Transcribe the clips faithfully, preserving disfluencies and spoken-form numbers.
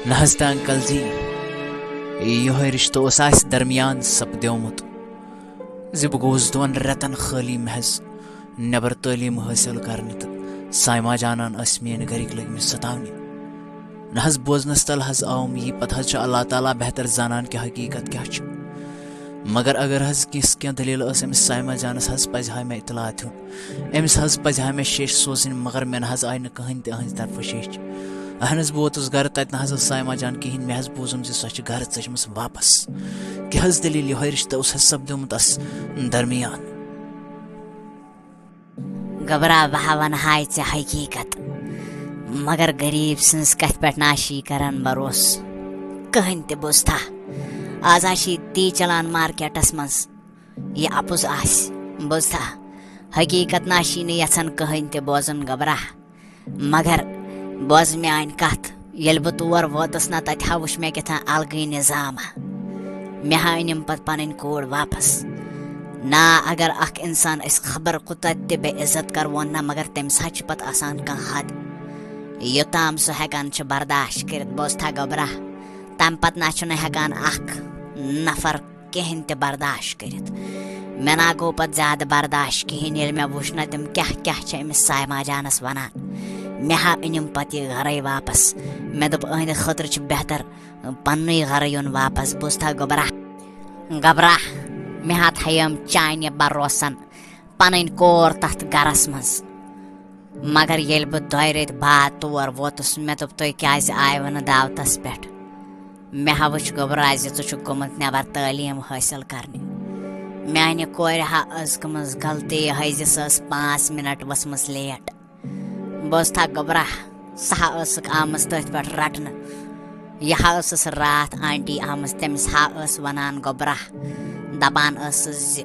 نہ حظ تہٕ انکل جی، یِہوٚے رِشتہٕ اوس اَسہِ درمیان سپدیومُت زِ بہٕ گوٚوُس دۄن رٮ۪تن خٲلی محض نٮ۪بر تعلیٖم حٲصِل کرنہِ، تہٕ سایما جانان ٲسۍ میٲنۍ گرِکۍ لٔگۍ مٕتۍ ستاونہِ۔ نہ حظ، بوزنس تل حظ آوُم یی، پتہٕ حظ چھُ اللہ تعالیٰ بہتر زانان کہِ حقیٖقت کیٛاہ چھُ۔ مگر اگر حظ کِژھ کینٛہہ دٔلیٖل ٲس، أمِس سایما جانس حظ پزِ ہا مےٚ اطلاع دیُن۔ أمِس حظ پزِ ہا مےٚ شیٚچھ سوزٕنۍ، مگر مےٚ نہ حظ آیہِ نہٕ کٕہٕنۍ تہِ أہنٛزِ طرفہٕ شیٚچھ۔ اہن حظ، بہٕ ووتُس گرٕ، تتہِ نہ حظ ٲس سایما جان کِہینۍ۔ مےٚ حظ بوٗزُم زِ سۄ چھِ گرٕ ژٔجمٕژ واپس۔ کیٛاہ حظ دٔلیٖل؟ یِہوٚے رِشتہٕ اوس حظ سپدیومُت اَسہِ درمیان۔ گبرا، بہٕ ہا ونہٕ ہاے ژےٚ حقیٖقت، مگر غریٖب سٕنٛز کتھِ پٮ۪ٹھ نہ چھِ کران بروسہٕ کٕہٕنۍ تہِ۔ بوٗزتھا، آز ہا چھِ تی چلان مارکیٹس منٛز، یہِ اپُز آسہِ۔ بوٗزتھا، حقیٖقت نہ چھِ نہٕ یژھان کٕہٕنۍ تہِ بوزُن گبرا۔ مگر بوز میٛانہِ کتھ، ییٚلہِ بہٕ تور ووتُس نا، تتہِ ہا وُچھ مےٚ کیٛاہ تام الگٕے نظامہ۔ مےٚ ہا أنِم پتہٕ پنٕنۍ کوٗر واپس۔ نا، اگر اکھ انسان أسۍ خبر کوٗتاہ تہِ بے عزت کرون نا، مگر تٔمِس ہا چھِ پتہٕ آسان کانٛہہ حد، یوٚتام سُہ ہٮ۪کان چھُ برداشت کٔرِتھ۔ بوزتھا گوٚبرا، تمہِ پتہٕ نا چھُنہٕ ہٮ۪کان اکھ نفر کِہیٖنۍ تہِ برداشت کٔرِتھ۔ مےٚ نا گوٚو پتہٕ زیادٕ برداشت کِہیٖنۍ، ییٚلہِ مےٚ وُچھ نا تِم کیٛاہ کیٛاہ چھِ أمِس سایما جانس ونان۔ مےٚ ہا أنِم پتہٕ یہِ گرے واپس۔ مےٚ دوٚپ، أہنٛدِ خٲطرٕ چھُ بہتر پننُے گرٕ یُن واپس۔ بوٗزتھا گوٚبرا، گوٚبرا، مےٚ ہا تھایَم چانہِ بروسن پنٕنۍ کور تتھ گرس منٛز۔ مگر ییٚلہِ بہٕ دۄیہِ رٮ۪تۍ بعد تور ووتُس، مےٚ دوٚپ، "تُہۍ کیٛازِ آیوٕ نہٕ دعوتس پٮ۪ٹھ؟" مےٚ ہا وُچھ گوٚبرا زِ ژٕ چھُکھ گوٚمُت نٮ۪بر تعلیٖم حٲصِل کرنہِ۔ میانہِ کورِ ہا ٲس گٔمٕژ غلطی یِہے زِ سۄ ٲس پانٛژھ منٹ ؤژھمٕژ لیٹ۔ بوٗزتھا گوٚبرا، سۄ ہا ٲسٕکھ آمٕژ تٔتھۍ پٮ۪ٹھ رٹنہٕ۔ یہِ ہا ٲسٕس راتھ آنٹی آمٕژ، تٔمِس ہا ٲس ونان گوٚبرا، دپان ٲسٕس زِ،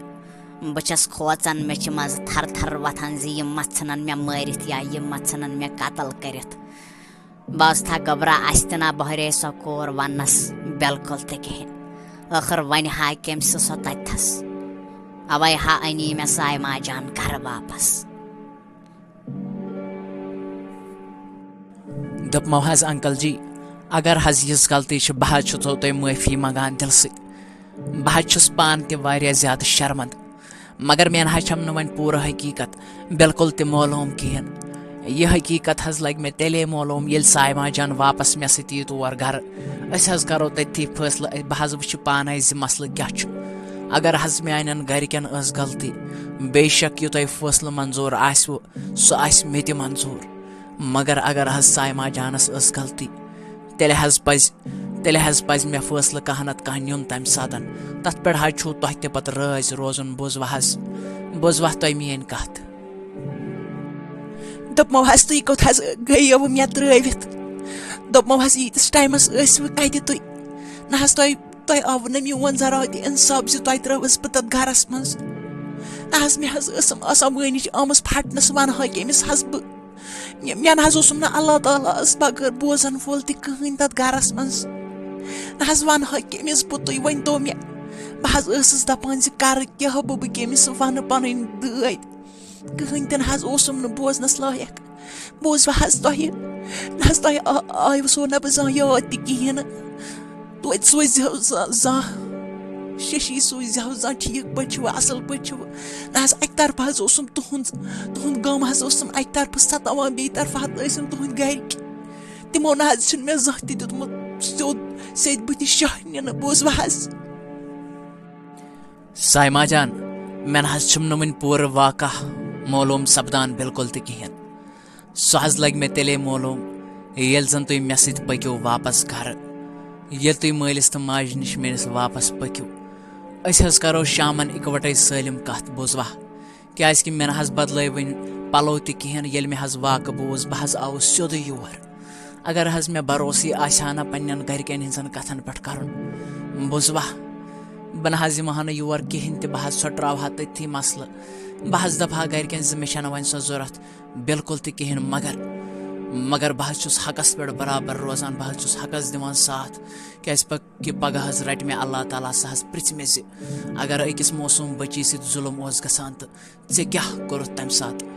"بہٕ چھَس کھوژان، مےٚ چھِ منٛزٕ تھر تھر وۄتھان زِ یِم ما ژھٕنَن مےٚ مٲرِتھ یا یِم ما ژھٕنَن مےٚ قتل کٔرِتھ۔" بوٗزتھا گوٚبرا، اَسہِ تہِ نا بہرے سۄ کور وننس بِلکُل تہِ کِہیٖنۍ۔ ٲخٕر ونہِ ہا کٔمۍ سُہ سۄ تتہِ تھس؟ اوے ہا أنی مےٚ سایما جان گرٕ واپس۔ دوٚپمو حظ، انکل جی، اگر حظ یِژھ غلطی چھِ، بہٕ حظ چھُسو تۄہہِ معٲفی منٛگان دِلہٕ سۭتۍ۔ بہٕ حظ چھُس پانہٕ تہِ واریاہ زیادٕ شرمندٕ، مگر مےٚ نہ حظ چھَم نہٕ وۄنۍ پوٗرٕ حقیٖقت بِلکُل تہِ معلوٗم کِہیٖنۍ۔ یہِ حقیٖقت حظ لگہِ مےٚ تیٚلے معلوٗم، ییٚلہِ سایما جان واپس مےٚ سۭتۍ یی تور گرٕ۔ أسۍ حظ کرو تٔتھی فٲصلہٕ، بہٕ حظ وٕچھِ پانے زِ مسلہٕ کیٛاہ چھُ۔ اگر حظ میانٮ۪ن گرِکٮ۪ن ٲس غلطی، بے شک یہِ تۄہہِ فٲصلہٕ منظوٗر آسِوٕ، سُہ آسہِ مےٚ تہِ منظوٗر۔ مگر اگر حظ سایما جانس ٲس غلطی، تیٚلہِ حظ پزِ، تیٚلہِ حظ پزِ مےٚ فٲصلہٕ کانٛہہ نتہٕ کانٛہہ نیُن تمہِ ساتن۔ تتھ پٮ۪ٹھ حظ چھُو تۄہہِ تہِ پتہٕ رٲضۍ روزُن۔ بوٗزوا حظ، بوٗزوا تۄہہِ میٲنۍ کتھ؟ دوٚپمو حظ، تُہۍ کوٚت حظ گٔیوٕ مےٚ ترٲوِتھ؟ دوٚپمو حظ، ییٖتِس ٹایمس ٲسوٕ کتہِ تُہۍ؟ نہ حظ، تۄہہِ، تۄہہِ آوٕ نہٕ میون ذرا تہِ انصاف زِ تۄہہِ ترٲوٕس بہٕ تتھ گرس منٛز۔ نہ حظ، مےٚ حظ ٲسٕم آسان وٲنِج آمٕژ پھٹنس، ونہٕ ہا کٔمِس حظ بہٕ؟ مےٚ، مےٚ نہ حظ اوسُم نہٕ اللہ تعالیٰ ہس بغٲر بوزن وول تہِ کٕہٕنۍ تتھ گرس منٛز۔ نہ حظ ونہٕ ہا کٔمِس بہٕ، تُہۍ ؤنۍ تو مےٚ۔ بہٕ حظ ٲسٕس دپان زِ کرٕ کیٛاہ بہٕ، بہٕ کٔمِس ونہٕ پنٕنۍ دٲدۍ؟ کٕہٕنۍ تہِ نہ حظ اوسُم نہٕ بوزنس لایق۔ بوٗزوا حظ تۄہہِ؟ نہ حظ تۄہہِ آ-، آیوٕ سو نہ بہٕ زانٛہہ یاد تہِ کِہیٖنۍ نہٕ۔ توتہِ سوٗزِہو زا-، زانٛہہ ششی سوٗزِہو زانٛہہ، ٹھیٖک پٲٹھۍ چھِوٕ، اصل پٲٹھۍ چھِوٕ؟ نہ حظ، اکہِ طرفہٕ حظ اوسُم تُہُنٛد، تُہُنٛد غم حظ اوسُم اکہِ طرفہٕ ستاوان، بیٚیہِ طرفہٕ حظ ٲسِم تُہٕنٛدۍ گرِکۍ۔ تِمو نہ حظ چھِنہٕ مےٚ زانٛہہ تہِ دیُتمُت سیوٚد، سیٚدِ بٕتھِ شاہ نِنہٕ۔ بوٗزوا حظ؟ سایما جان، مےٚ نہ حظ چھُم نہٕ وُنہِ پوٗرٕ واقعہ معلوٗم سپدان بِلکُل تہِ کِہیٖنۍ۔ سُہ حظ لگہِ مےٚ تیٚلے معلوٗم، ییٚلہِ زن تُہۍ مےٚ سۭتۍ پٔکِو واپس گرٕ۔ ییٚلہِ تُہۍ مٲلِس تہٕ ماجہِ نِش میٲنِس واپس پٔکِو، أسۍ حظ کرو شامن اِکوٹے سٲلِم کتھ، بوٗزوا؟ کیازِ کہِ مےٚ نہ حظ بدلٲے وُنہِ پلو تہِ کِہیٖنۍ۔ ییٚلہِ مےٚ حظ واقعہٕ بوٗز، بہٕ حظ آوُس سیوٚدُے یور۔ اگر حظ مےٚ بھروسٕے آسہِ ہا نہ پننٮ۪ن گرِکٮ۪ن ہٕنٛزن کتھن پٮ۪ٹھ کرُن، بوٗزوا، بہٕ نہ حظ یِمہٕ ہا نہٕ یور کِہیٖنۍ تہِ، بہٕ حظ ژھۄٹراوٕ ہا تٔتھی مسلہٕ۔ بہٕ حظ دپہٕ ہا گرِکٮ۪ن زِ مےٚ چھنہٕ وۄنۍ سۄ ضروٗرت۔ بِلکُل تہِ کِہیٖنۍ، مگر، مگر بہٕ حظ چھُس حقس پٮ۪ٹھ برابر روزان، بہٕ حظ چھُس حقس دِوان ساتھ، کیازِ پک-، کہِ پگاہ حظ رٹہِ مےٚ اللہ تعالیٰ، سُہ حظ پرژھِ مےٚ زِ اگر أکِس معصوٗم بچی سۭتۍ ظُلم اوس گژھان تہٕ ژےٚ کیٛاہ کوٚرُتھ تمہِ ساتہٕ؟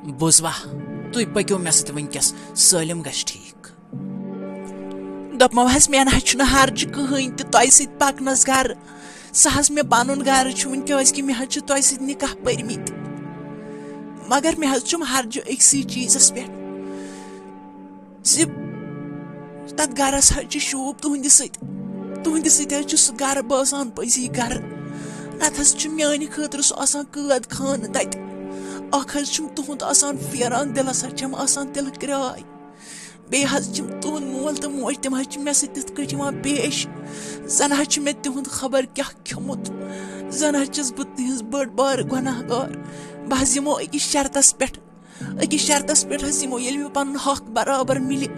بوٗزوا، تُہۍ پٔکِو مےٚ سۭتۍ وٕنکیٚس، سٲلِم گژھِ ٹھیٖک۔ دوٚپمو حظ، مےٚ نہ حظ چھُنہٕ ہرجہِ کٕہٕنۍ تہِ تۄہہِ سۭتۍ پکنس گرٕ۔ سُہ حظ مےٚ پنُن گرٕ چھُ وۄنۍ، کیازِ کہِ مےٚ حظ چھِ تۄہہِ سۭتۍ نکاح پٔرمٕتۍ۔ مگر مےٚ حظ چھُم ہرجہِ أکسٕے چیٖزس پٮ۪ٹھ زِ تتھ گرس حظ چھِ شوٗب تُہنٛدِ سۭتۍ۔ تُہنٛدِ سۭتۍ حظ چھُ سُہ گرٕ باسان پٔزی گرٕ۔ نتہٕ حظ چھُ میانہِ خٲطرٕ سُہ آسان قٲد خانہٕ تتہِ۔ اکھ حظ چھُم تُہُنٛد آسان پھیران، دِلس حظ چھم آسان تِلہٕ کرٛاے۔ بیٚیہِ حظ چھِم تُہُنٛد مول تہٕ موج، تِم حظ چھِ مےٚ سۭتۍ تِتھ کٲٹھۍ یِوان پیش، زَن حظ چھُ مےٚ تِہُنٛد خبر کیٛاہ کھیوٚمُت، زَن حظ چھَس بہٕ تِہِنٛز بٔڑ بارٕ گۄناہ گار۔ بہٕ حظ یِمو أکِس شرطَس پٮ۪ٹھ، أکِس شرطَس پٮ۪ٹھ حظ یِمو، ییٚلہِ مےٚ پَنُن حق برابر مِلہِ۔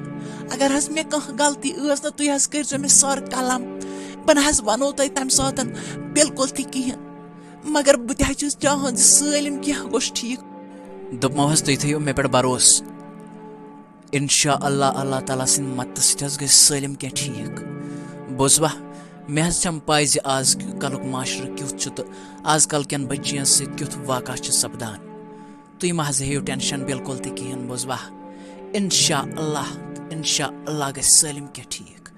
اگر حظ مےٚ کانٛہہ غلطی ٲس نہ، تُہۍ حظ کٔرۍزیو مےٚ سر قلم، بہٕ نہ حظ وَنو تۄہہِ تَمہِ ساتَن بِلکُل تہِ کِہیٖنۍ، مگر بہٕ تہِ حظ چھَس چاہان زِ سٲلِم کینٛہہ گوٚژھ ٹھیٖک۔ دوٚپمو حظ، تُہۍ تھٲیِو مےٚ پٮ۪ٹھ بروسہٕ۔ انشاء اللہ، اللہ تعالیٰ سٕنٛدِ مدتہٕ سۭتۍ حظ گژھِ سٲلِم کینٛہہ ٹھیٖک۔ بوزوا، مےٚ حظ چھم پاے زِ آز کلُک معاشرٕ کیُتھ چھُ تہٕ آز کل کٮ۪ن بچین سۭتۍ کیُتھ واقعہ چھُ سپدان۔ تُہۍ مہ حظ ہیٚیِو ٹینشن بِلکُل تہِ کِہیٖنۍ، بوزوا۔ انشاء اللہ، انشاء اللہ گژھِ سٲلِم کینٛہہ ٹھیٖک۔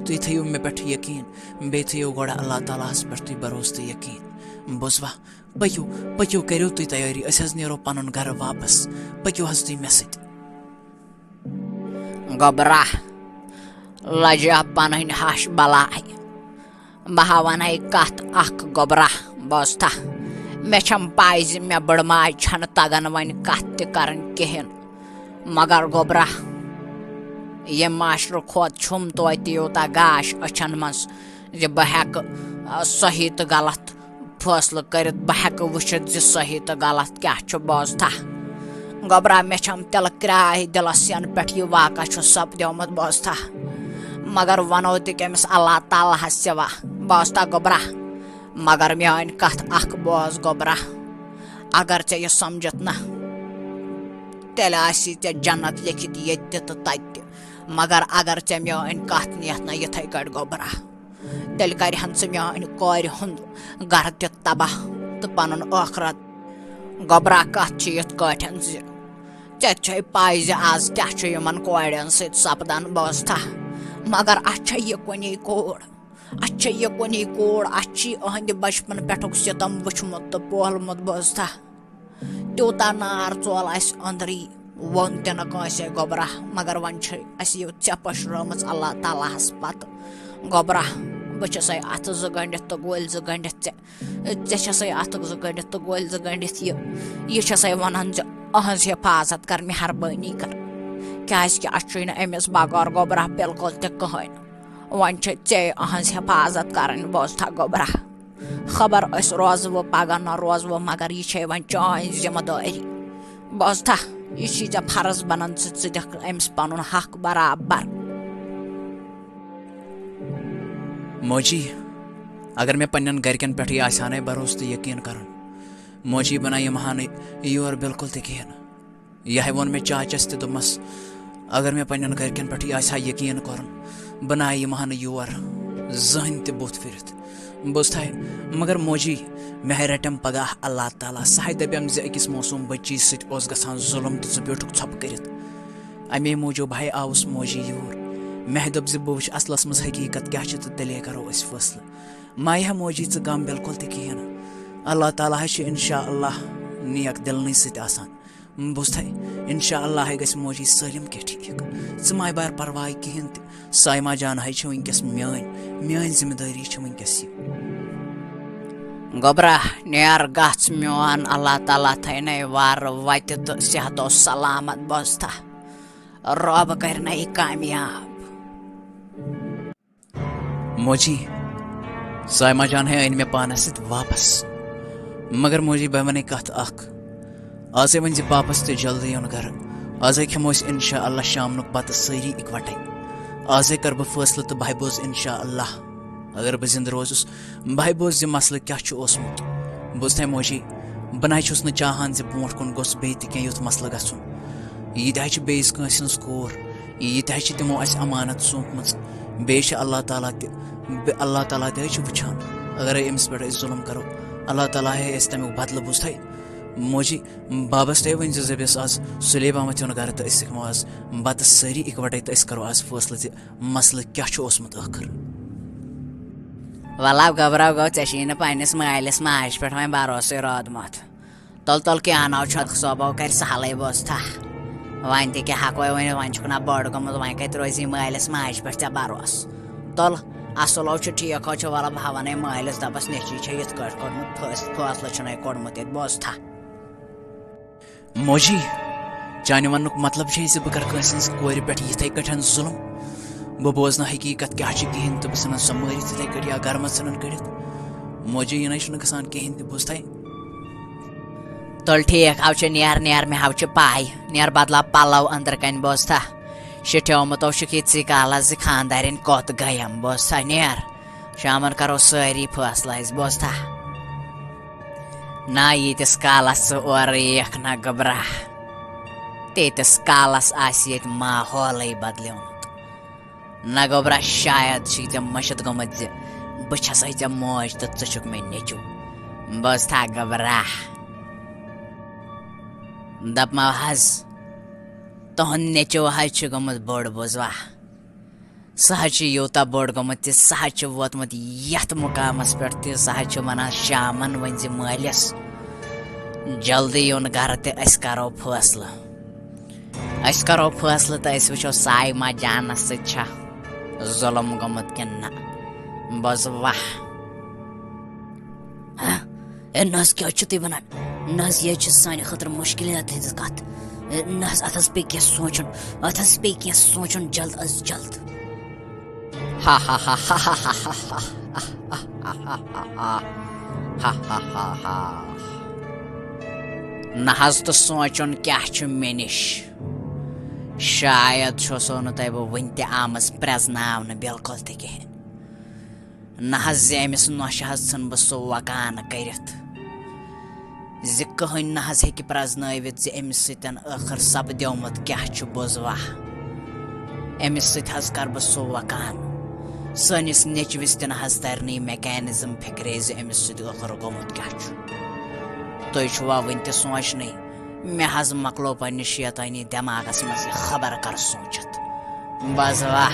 تُہۍ تھٲیِو مےٚ پٮ۪ٹھ یقیٖن، بیٚیہِ تھٲیِو گۄڈٕ اللہ تعالیٰ ہس پٮ۪ٹھ تُہۍ بروسہٕ تہٕ یقیٖن۔ بوزوا، پٔکِو، پٔکِو، کٔرِو تُہۍ تیٲری، أسۍ حظ نیرو پنُن گرٕ واپس۔ پٔکِو حظ تُہۍ مےٚ سۭتۍ۔ گوٚبرا، لجہِ پنٕنۍ ہش بلاے۔ بہٕ ہا ونے کتھ اکھ گوٚبرا، بوزتھا۔ مےٚ چھم پاے زِ مےٚ بٕڑ ماجہِ چھنہٕ تگان وۄنۍ کتھ تہِ کرٕنۍ کِہیٖنۍ۔ مگر گوٚبرا، ییٚمہِ معاشرٕ کھۄتہٕ چھُم توتہِ یوٗتاہ گاش أچھن منٛز زِ بہٕ ہٮ۪کہٕ، آ، صحیح تہٕ غلط فٲصلہٕ کٔرِتھ، بہٕ ہٮ۪کہٕ وٕچھِتھ زِ صحیح تہٕ غلط کیٛاہ چھُ، بوزتھا۔ گوٚبرا، مےٚ چھَم تِلہٕ کرٛاے دِلَس، یَنہٕ پٮ۪ٹھ یہِ واقعہ چھُ سپدیومُت، بوزتھا۔ مگر وَنو تہِ کٔمِس، اللہ تعالیٰ ہَس سِوا، بوزتھا گوٚبرا۔ مگر میٛٲنۍ کَتھ اَکھ بوز گوٚبرا، اگر ژےٚ یہِ سَمجھِتھ نہ، تیٚلہِ آسی ژےٚ جنت لیکھِتھ ییٚتہِ تہِ تہٕ تَتہِ تہِ۔ مگر اگر ژےٚ میٛٲنۍ کَتھ نِیَتھ نہ یِتھَے کٲٹھۍ گوٚبرا، تیٚلہِ کَرِہَن ژٕ میٛانہِ کورِ ہُنٛد گَرٕ تہِ تباہ تہٕ پَنُن ٲخرت۔ گوٚبرا، کَتھ چھِ یِتھ کٲٹھۍ زِ ژےٚ چھے پَے زِ آز کیٛاہ چھُ یِمَن کورٮ۪ن سۭتۍ سَپدان، بوزتھا؟ مگر اَتھ چھے یہِ کُنی کوٗر، اَتھ چھے یہِ کُنی کوٗر، اَتھ چھی أہٕنٛدِ بَچپَن پٮ۪ٹھُک سِتَم وٕچھمُت تہٕ پوہلمُت، بوزتھا؟ تیوٗتاہ نار ژول اَسہِ أنٛدری، ووٚن تہِ نہٕ کٲنٛسے گوٚبرا، مگر وۄنۍ چھِ اَسہِ یہِ ژےٚ پٔشرٲومٕژ اللہ تعالیٰ ہَس پَتہٕ۔ گوٚبرا، بہٕ چھَسَے اَتھٕ زٕ گٔنٛڈِتھ تہٕ گُلۍ زٕ گٔنٛڈِتھ ژےٚ، ژےٚ چھَسَے اَتھٕ زٕ گٔنٛڈِتھ تہٕ گُلۍ زٕ گٔنٛڈِتھ یہِ، یہِ چھَسَے وَنان زِ أہٕنٛز حفاظت کر، مہربٲنی کر، کیٛازِکہِ اَسہِ چھُے نہٕ أمِس بغٲر گوٚبرا بِلکُل تہِ کٕہٕنۍ۔ وۄنۍ چھے ژےٚ أہٕنٛز حفاظت کرٕنۍ، بوزتھا گوٚبرا۔ خبر أسۍ روزوٕ پگاہ نہ روزوٕ، مگر یہِ چھے وۄنۍ چٲنۍ ذمہٕ دٲری۔ بوزتھا، یہِ چھی ژےٚ فرض بنان زِ ژٕ دِکھ أمِس پنُن حق برابر۔ موجی، اگر مےٚ پننٮ۪ن گرِکٮ۪ن پٮ۪ٹھٕے آسہِ ہا نے بھروسہٕ تہٕ یقیٖن کرُن، موجی، بہٕ نہ یِمہٕ ہا نہٕ یور بِلکُل تہِ کِہیٖنۍ۔ یِہوٚے ووٚن مےٚ چاچَس تہِ، دوٚپمَس، اگر مےٚ پنٛنٮ۪ن گَرِکٮ۪ن پٮ۪ٹھٕے آسہِ ہا یقیٖن کَرُن، بہٕ نَے یِمہٕ ہا نہٕ یور زٕہٕنۍ تہِ بُتھ پھِرِتھ۔ بوزتھا، مگر موجی، مےٚ ہے رَٹٮ۪م پگاہ اللہ تعالیٰ، سُہ ہے دَپٮ۪م زِ أکِس معصوٗم بٔچی سۭتۍ اوس گژھان ظُلُم تہٕ ژٕ بیوٗٹھُکھ ژھۄپہٕ کٔرِتھ۔ اَمے موٗجوٗب ہے آوُس موجی یور۔ مےٚ ہے دوٚپ زِ بہٕ وٕچھِ اَصلَس منٛز حقیٖقت کیٛاہ چھِ تہٕ تیٚلے کَرو أسۍ فٲصلہٕ۔ مہ ہےٚ موجی ژٕ غم بِلکُل تہِ کِہیٖنۍ نہٕ۔ اللہ تعالیٰ ہے چھُ انشاء اللہ نیک دِلنٕے سۭتۍ آسان۔ بوزتھا، انشاء اللہ گژھِ موجی سٲلِم کینٛہہ ٹھیٖک۔ ژٕ مہ بر پرواے کِہیٖنۍ تہِ۔ سایمہ جان ہے چھِ وٕنکیٚس میٲنۍ، میٲنۍ ذمہٕ دٲری چھِ وٕنکیٚس یہِ۔ گوٚبرا، نیر گژھ میون، اللہ تعالیٰ تھٲینَے وارٕ وَتہِ تہٕ صحت و سلامت، بوزتھا۔ رۄب کَرِ نَے کامیاب۔ موجی، سایمہ جان ہے أنۍ مےٚ پانس سۭتۍ واپس۔ مگر موجی، بہٕ ونے کتھ اکھ۔ آزے ؤنۍ زِ پاپس تہِ جلدی یُن گرٕ۔ آزے کھٮ۪مو أسۍ انشاء اللہ شامنُک بتہٕ سٲری اکوٹے۔ آزے کرٕ بہٕ فٲصلہٕ تہٕ بہٕ بوز انشاء اللہ۔ اگر بہٕ زندٕ روزُس، بہٕ بوز زِ مسلہٕ کیٛاہ چھُ اوسمُت۔ بوزتھا موجی، بہٕ نَے چھُس نہٕ چاہان زِ برونٛٹھ کُن گوٚژھ بیٚیہِ تہِ کینٛہہ یُتھ مسلہٕ گژھُن۔ یہِ تہِ حظ چھِ بیٚیِس کٲنٛسہِ ہٕنٛز کوٗر، یہِ تہِ حظ چھِ تِمو اَسہِ امانت سونپمٕژ۔ بیٚیہِ چھِ اللہ تعالیٰ تہِ، بے-، اللہ تعالیٰ تہِ حظ چھِ وٕچھان۔ اگرے أمِس پٮ۪ٹھ أسۍ ظُلُم کرو، اللہ تعالیٰ ہے اَسہِ تَمیُک بدلہٕ۔ بوزتھا، موجی، بابس تہِ ؤنۍ زِ زبیس آز سُلے پہمتھ یُن گرٕ تہٕ أسۍ سٮ۪کھمو آز بتہٕ سٲری اِکوٹے تہٕ أسۍ کرو آز فٲصلہٕ زِ مسلہٕ کیٛاہ چھُ اوسمُت ٲخٕر۔ وَلہٕ گوٚبرا گوٚو، ژےٚ چھُے نہٕ پننِس مٲلِس ماجہِ پٮ۪ٹھ وۄنۍ بھروسٕے روٗدمُت۔ تُل تُل، کینٛہہ نہٕ چھُ، صٲبو کرِ سہلٕے، بوزتھا۔ وۄنۍ تہِ کیٛاہ ہٮ۪کوے ؤنِتھ، وۄنۍ چھُکھ نہ بوٚڑ گوٚمُت، وۄنۍ کتہِ روزی مٲلِس ماجہِ پٮ۪ٹھ ژےٚ بھروسہٕ؟ تُل، اصل ہو چھُ، ٹھیٖک ہو چھُ، وَلہٕ بہٕ ہا وَنَے مٲلِس، دَپَس نیٚچوٗ چھے یِتھ کٲٹھۍ کوٚرمُت فٲص-، فٲصلہٕ چھُنَے کوٚڑمُت ییٚتہِ، بوزتھا۔ موجی، چانہِ وننُک مطلب چھے زِ بہٕ کرٕ کٲنٛسہِ ہٕنٛزِ کورِ پٮ۪ٹھ یِتھَے کٲٹھۍ ظُلم؟ بہٕ بوزٕ نہٕ حقیٖقت کیٛاہ چھِ کِہیٖنۍ تہٕ بہٕ ژھٕنَن سۄ مٲرِتھ یِتھَے کٲٹھۍ یا گرٕ منٛز ژھٕنَن کٔڑِتھ۔ موجی، یہِ نَے چھُنہٕ گژھان کِہیٖنۍ تہِ، بوٗزتھَے؟ تُل ٹھیٖک، ہاو چھُ، نیر، نیر، مےٚ ہاو چھِ پَے۔ نیر، بدلاو پَلو أنٛدرٕ کَنۍ، بوزتھا؟ شِٹھیومُت اوسُکھ ییٖتسٕے کالَس زِ خانٛدارِنۍ کوٚت گٔیم، بوزتھا؟ نیر، شامَن کَرو سٲری فٲصلہٕ أسۍ، بوزتھا؟ نہ، ییٖتِس کالس ژٕ اورٕ یِکھ نہ گوٚبرا، تیٖتِس کالس آسہِ ییٚتہِ ماحولٕے بدلیومُت۔ نہ گوٚبرا، شاید چھُے ژےٚ مٔشِتھ گوٚمُت زِ بہٕ چھسے ژےٚ موج تہٕ ژٕ چھُکھ مےٚ نیٚچوٗ۔ بوزتھا گوٚبرا؟ دپمو حظ، تُہُنٛد نیٚچوٗ حظ چھُ گوٚمُت بوٚڑ، بوزوا؟ سُہ حظ چھُ یوٗتاہ بوٚڑ گوٚمُت تہِ سُہ حظ چھُ ووتمُت یَتھ مُقامَس پٮ۪ٹھ تہِ سُہ حظ چھُ وَنان شامَن ؤنۍ زِ مٲلِس، جلدی یُن گَرٕ تہٕ أسۍ کَرو فٲصلہٕ۔ أسۍ کَرو فٲصلہٕ تہٕ أسۍ وٕچھو سایما جانَس سۭتۍ چھا ظُلم گوٚمُت کِنہٕ نہ۔ بوز واہ۔ ہہ؟ اے نہ حظ، کیٛاہ چھِو تُہۍ وَنان؟ نہ حظ، یہِ حظ چھِ سانہِ خٲطرٕ مُشکِلات ہٕنٛز کَتھ۔ اے نہ حظ، اَتھ حظ پیٚیہِ کینٛہہ سونٛچُن۔ اَتھ حظ پیٚیہِ کینٛہہ سونٛچُن جلد از جلد۔ ہا ہا ہا۔ نہ حظ تہٕ سونٛچُن کیٛاہ چھُ مےٚ نِش؟ شاید چھُسو نہٕ تۄہہِ بہٕ وٕنہِ تہِ آمٕژ پرٛزناونہٕ بِلکُل تہِ کِہیٖنۍ۔ نہ حظ زِ أمِس نۄشہِ حظ ژھٕن بہٕ سُہ وکان کٔرِتھ۔ زِ کٕہٕنۍ نہ حظ ہیٚکہِ پرٛزنٲوِتھ زِ أمِس سۭتۍ ٲخٕر سپدیومُت کیٛاہ چھُ بوزوا۔ أمِس سۭتۍ حظ کَرٕ بہٕ سُہ وکان۔ سٲنِس نیٚچوِس تہِ نہ حظ تَرِ نہٕ یہِ میکینزم فِکرے زِ أمِس سۭتۍ ٲخٕر گوٚمُت کیٛاہ چھُ۔ تُہۍ چھِوا وٕنہِ تہِ سونٛچنٕے؟ مےٚ حظ مۄکلو پننہِ شیطٲنی دٮ۪ماغس منٛز یہِ خبر کر سوٗنٛچِتھ۔ بوزوا؟